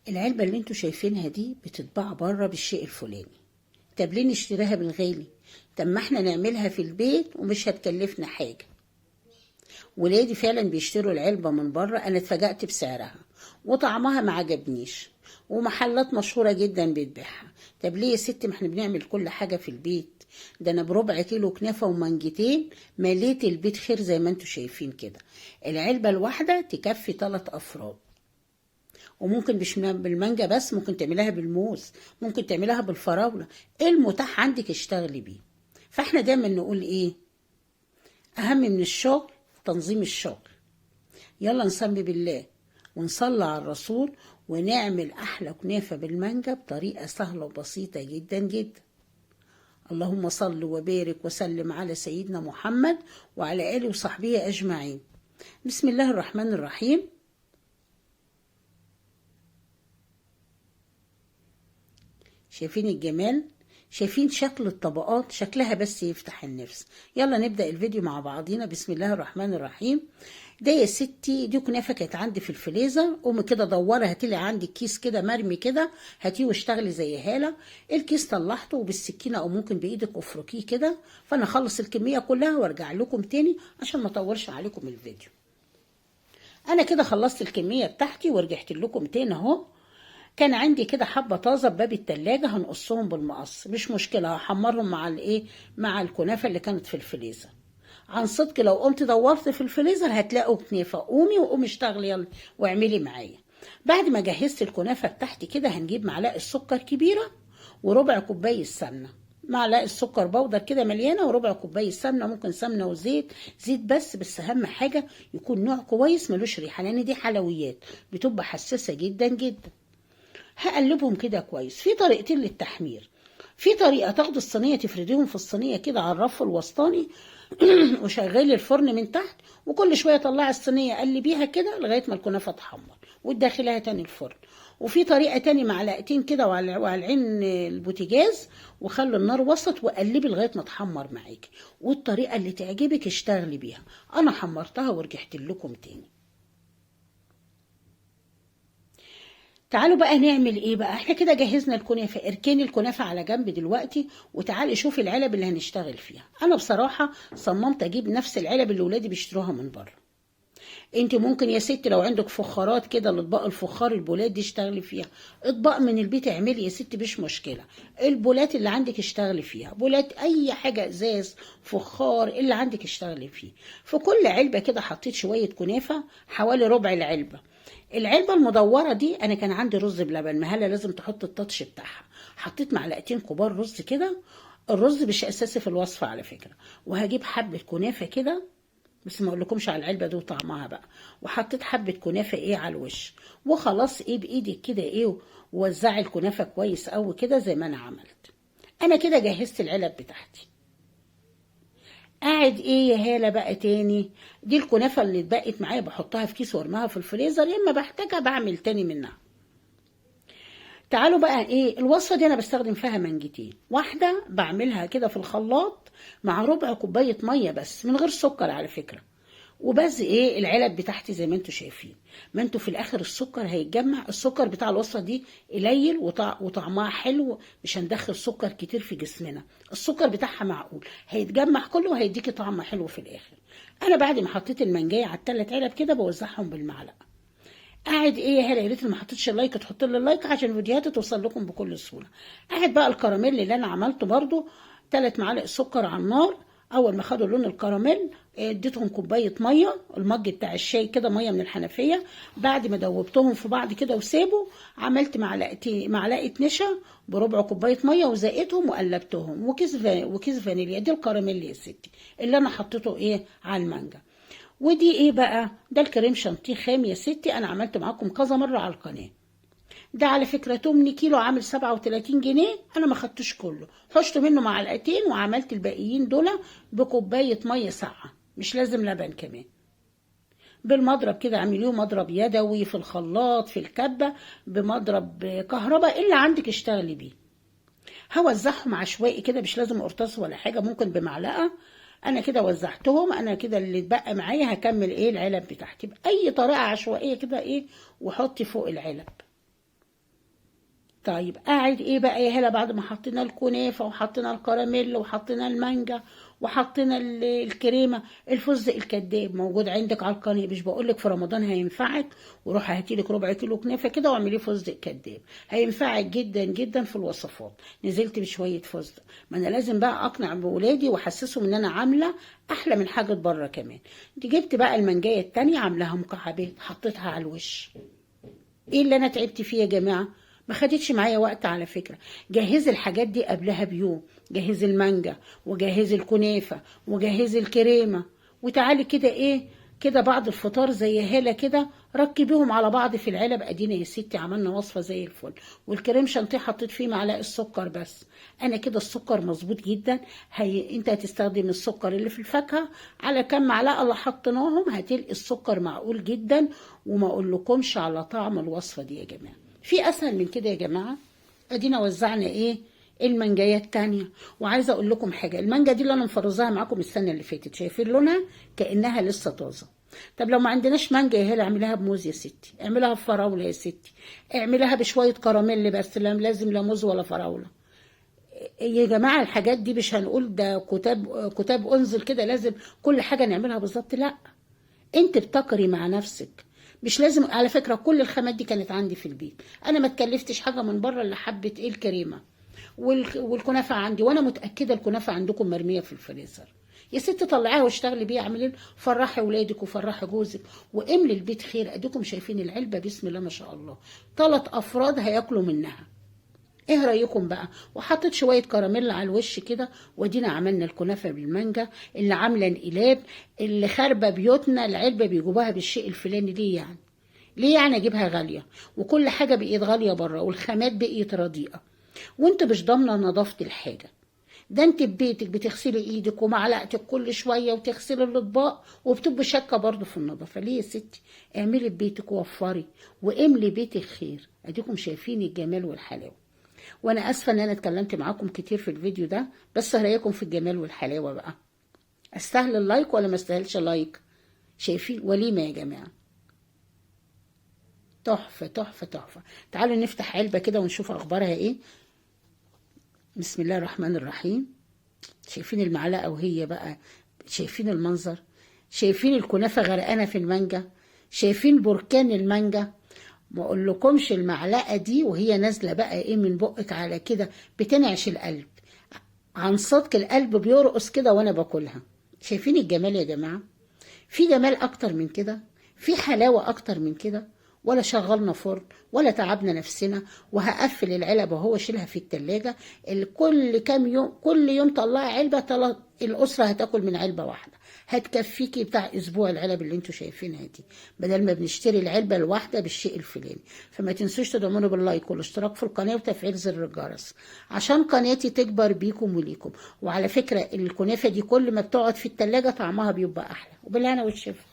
العلبة اللي انتوا شايفينها دي بتتباع بره بالشيء الفلاني. طب ليه نشتريها بالغالي؟ طب ما احنا نعملها في البيت ومش هتكلفنا حاجة. ولادي فعلا بيشتروا العلبة من بره، انا اتفاجأت بسعرها وطعمها ما عجبنيش، ومحلات مشهورة جدا بتبيعها. طب ليه يا ستي؟ ما احنا بنعمل كل حاجة في البيت. ده انا بربع كيلو كنافة ومانجتين مليت البيت خير زي ما انتوا شايفين كده. العلبة الواحدة تكفي 3 افراد، وممكن مش بالمانجا بس، ممكن تعملها بالموز، ممكن تعملها بالفراولة، ايه المتاح عندك اشتغلي بيه. فاحنا دايما نقول ايه؟ اهم من الشغل تنظيم الشغل. يلا نسمي بالله ونصلي على الرسول ونعمل احلى كنافة بالمانجا بطريقة سهلة وبسيطة جدا جدا. اللهم صل وبارك وسلم على سيدنا محمد وعلى آله وصحبه أجمعين. بسم الله الرحمن الرحيم. شايفين الجمال؟ شايفين شكل الطبقات؟ شكلها بس يفتح النفس. يلا نبدأ الفيديو مع بعضينا. بسم الله الرحمن الرحيم. ده يا ستي دي كنافة كانت عندي في الفريزر، قومي كده دوري هتلاقي عندي كيس كده مرمي كده، هاتيه واشتغلي زي هالة. الكيس طلعته وبالسكينة او ممكن بايدك افركيه كده. فانا اخلص الكمية كلها وارجع لكم تاني عشان ما اطولش عليكم الفيديو. انا كده خلصت الكمية بتاعتي ورجعت لكم تاني اهو. كان عندي كده حبة طازة بباب التلاجة، هنقصهم بالمقص مش مشكلة، هحمرهم مع الايه؟ مع الكنافة اللي كانت في الفريزر. عن صدق لو قمت دورت في الفريزر هتلاقوا كنافة. قومي وقومي اشتغلي يلا واعملي معايا. بعد ما جهزت الكنافة بتاعتي كده هنجيب معلقة سكر كبيرة وربع كوباية سمنة، معلقة سكر بودر كده مليانة وربع كوباية سمنة، ممكن سمنة وزيت، زيت بس أهم حاجة يكون نوع كويس ملوش ريحة، لأن دي حلويات بتبقى حساسة جدا جدا. هقلبهم كده كويس. في طريقتين للتحمير. في طريقة تاخدوا الصينية تفرديهم في الصينية كده على الرف الوسطاني وشغلي الفرن من تحت، وكل شوية طلعي الصينية قلبيها كده لغاية ما الكنافة تحمر وتدخليها تاني الفرن. وفي طريقة تاني معلقتين كده وعلى العين البوتاجاز وخلوا النار وسط وقلبي لغاية ما تحمر معاكي، والطريقة اللي تعجبك اشتغلي بيها. أنا حمرتها ورجعت لكم تاني. تعالوا بقى نعمل ايه بقى. احنا كده جهزنا الكنافة، اركني الكنافة على جنب دلوقتي وتعالي شوفي العلب اللي هنشتغل فيها. انا بصراحة صممت اجيب نفس العلب اللي ولادي بيشتروها من بره. انت ممكن يا ستي لو عندك فخارات كده الاطباق الفخار البولات دي اشتغلي فيها، اطباق من البيت اعملي يا ستي مش مشكلة. البولات اللي عندك اشتغلي فيها، بولات اي حاجة، ازاز، فخار، اللي عندك اشتغلي فيه. في كل علبة كده حطيت شوية كنافة حوالي ربع العلبة. العلبة المدورة دي أنا كان عندي رز بلبن، ما هلا لازم تحط التاتش بتاعها. حطيت معلقتين كبار رز كده، الرز مش أساسي في الوصفة على فكرة. وهجيب حبة كنافة كده، بس ما أقولكمش على العلبة دي وطعمها بقى. وحطيت حبة كنافة إيه على الوش، وخلاص إيه بإيدك كده إيه ووزعي الكنافة كويس أوي كده زي ما أنا عملت. أنا كده جهزت العلب بتاعتي. قاعد ايه يا هالة بقى تاني؟ دي الكنافة اللي اتبقت معايا بحطها في كيس وارميها في الفريزر، يا اما بحتاجها بعمل تاني منها. تعالوا بقى ايه الوصفة دي. انا بستخدم فيها مانجتين، واحدة بعملها كده في الخلاط مع ربع كوباية مية بس من غير سكر على فكرة، وبس ايه العلب بتاعتي زي ما انتوا شايفين. ما انتوا في الاخر السكر هيتجمع، السكر بتاع الوصفة دي قليل وطعمها حلو، مش هندخل سكر كتير في جسمنا، السكر بتاعها معقول، هيتجمع كله وهيديكي طعم حلو في الاخر. انا بعد ما حطيت المانجايه على الثلاث علب كده بوزعهم بالمعلقه. قاعد ايه يا هلا، يا ريت ما حطيتش ال like تحط لي ال like عشان الفيديوهات توصل لكم بكل سهولة. قاعد بقى الكراميل اللي انا عملته برده 3 معالق سكر على النار. اول ما خدوا لون الكراميل اديتهم كوباية مية، المج بتاع الشاي كده، مية من الحنفية. بعد ما دوبتهم في بعض كده وسابوا، عملت معلقه نشا بربع كوباية مية وزقتهم وقلبتهم، وكيس فانيليا. دي الكراميل يا ستي اللي انا حطيته ايه على المانجا. ودي ايه بقى؟ ده الكريم شانتيه خام يا ستي، انا عملت معاكم كذا مرة على القناة. ده على فكرة 8 كيلو عامل 37 جنيه، أنا ما خدتش كله، حشت منه معلقتين وعملت الباقيين دول بكوباية مية ساقعة، مش لازم لبن كمان. بالمضرب كده اعمليه مضرب يدوي، في الخلاط، في الكبة، بمضرب كهرباء، اللي عندك اشتغلي بيه. هوزعهم عشوائي كده، مش لازم قرطاس ولا حاجة، ممكن بمعلقة. انا كده وزعتهم، انا كده اللي اتبقى معايا هكمل ايه العلب بتاعتي باي طريقه عشوائية كده ايه، وحطي فوق العلب. طيب قاعد ايه بقى يا هلا بعد ما حطينا الكنافه وحطينا الكراميل وحطينا المانجا وحطينا الكريمة؟ الفستق الكداب موجود عندك على القناة، مش بقولك في رمضان هينفعك، وروح هاتي لك ربع كيلو كنافه كده واعمليه فستق كداب، هينفعك جدا جدا في الوصفات. نزلت بشوية فستق، ما انا لازم بقى اقنع بولادي واحسسهم ان انا عامله احلى من حاجة بره كمان. دي جبت بقى المانجايه التانية عاملاها مكعبات، حطيتها على الوش. ايه اللي انا تعبت فيه يا جماعة؟ ما خدتش معايا وقت على فكرة. جهزي الحاجات دي قبلها بيوم، جهزي المانجا وجهزي الكنافة وجهزي الكريمة، وتعالي كده ايه كده بعد الفطار زي هالة كده ركبيهم على بعض في العلب. ادينا يا ستي عملنا وصفة زي الفل. والكريم شانتيه حطيت فيه معلقة السكر بس، انا كده السكر مظبوط جدا. انت هتستخدم السكر اللي في الفاكهة على كام معلقة اللي حطيناهم، هتلقي السكر معقول جدا. وما اقولكمش على طعم الوصفة دي يا جماعة، في اسهل من كده يا جماعة؟ ادينا وزعنا ايه المانجايه التانية. وعايزه اقول لكم حاجة، المانجا دي اللي انا مفرزاها معاكم السنة اللي فاتت، شايفين لونها كانها لسه طازة. طب لو ما عندناش مانجا يا هلا اعمليها بموز يا ستي، اعمليها بفراوله يا ستي، اعمليها بشوية كراميل بس، لا لازم لا موز ولا فراوله. يا جماعة الحاجات دي مش هنقول ده كتاب انزل كده لازم كل حاجة نعملها بالظبط، لا، انت بتقري مع نفسك، مش لازم. على فكرة كل الخامات دي كانت عندي في البيت، انا ما اتكلفتش حاجة من بره الا حبه ايه الكريمة والكنافه عندي، وانا متاكدة الكنافه عندكم مرمية في الفريزر. يا ست طلعيها واشتغلي بيها، اعملي فرحي ولادك وفرحي جوزك واملي البيت خير. اديكم شايفين العلبة بسم الله ما شاء الله، 3 افراد هياكلوا منها. ايه رايكم بقى؟ وحطيت شوية كراميل على الوش كده، وادينا عملنا الكنافه بالمانجا اللي عامله انقلاب، اللي خاربه بيوتنا. العلبة بيجيبوها بالشيء الفلاني، ليه يعني؟ ليه يعني اجيبها غالية؟ وكل حاجة بقيت غالية بره، والخامات بقيت رديئة، وانت مش ضامنه نظافة الحاجة. ده انت ببيتك بتغسلي ايدك ومعلقتك كل شوية وتغسلي الاطباق، وبتبقي شاكه برضه في النظافة. ليه يا ستي؟ اعملي ببيتك ووفري واملي بيتك خير. اديكم شايفين الجمال والحلاوه. وانا اسفه ان انا اتكلمت معاكم كتير في الفيديو ده، بس رايكم في الجمال والحلاوه بقى؟ استاهل ال like ولا ما استاهلش like؟ شايفين وليمة يا جماعة، تحفة تحفة تحفة. تعالوا نفتح علبة كده ونشوف اخبارها ايه. بسم الله الرحمن الرحيم. شايفين المعلقة وهي بقى، شايفين المنظر، شايفين الكنافه غرقانة في المانجا، شايفين بركان المانجا. ما اقولكمش المعلقة دي وهي نازله بقى ايه من بقك على كده بتنعش القلب، عن صدق القلب بيرقص كده وانا باكلها. شايفين الجمال يا جماعة؟ في جمال اكتر من كده؟ في حلاوة اكتر من كده؟ ولا شغلنا فرن ولا تعبنا نفسنا. وهقفل العلب اهو واشيلها في التلاجة، كل كام يوم، كل يوم طلعي علبة، الأسرة هتاكل من علبة واحدة، هتكفيكي بتاع أسبوع العلب اللي انتوا شايفينها دي، بدل ما بنشتري العلبة الواحدة بالشيء الفلاني. فما تنسوش تدعمونا بال like والاشتراك في القناة وتفعيل زر الجرس عشان قناتي تكبر بيكم وليكم. وعلى فكرة الكنافة دي كل ما بتقعد في التلاجة طعمها بيبقى أحلى. وبالهنا والشفا.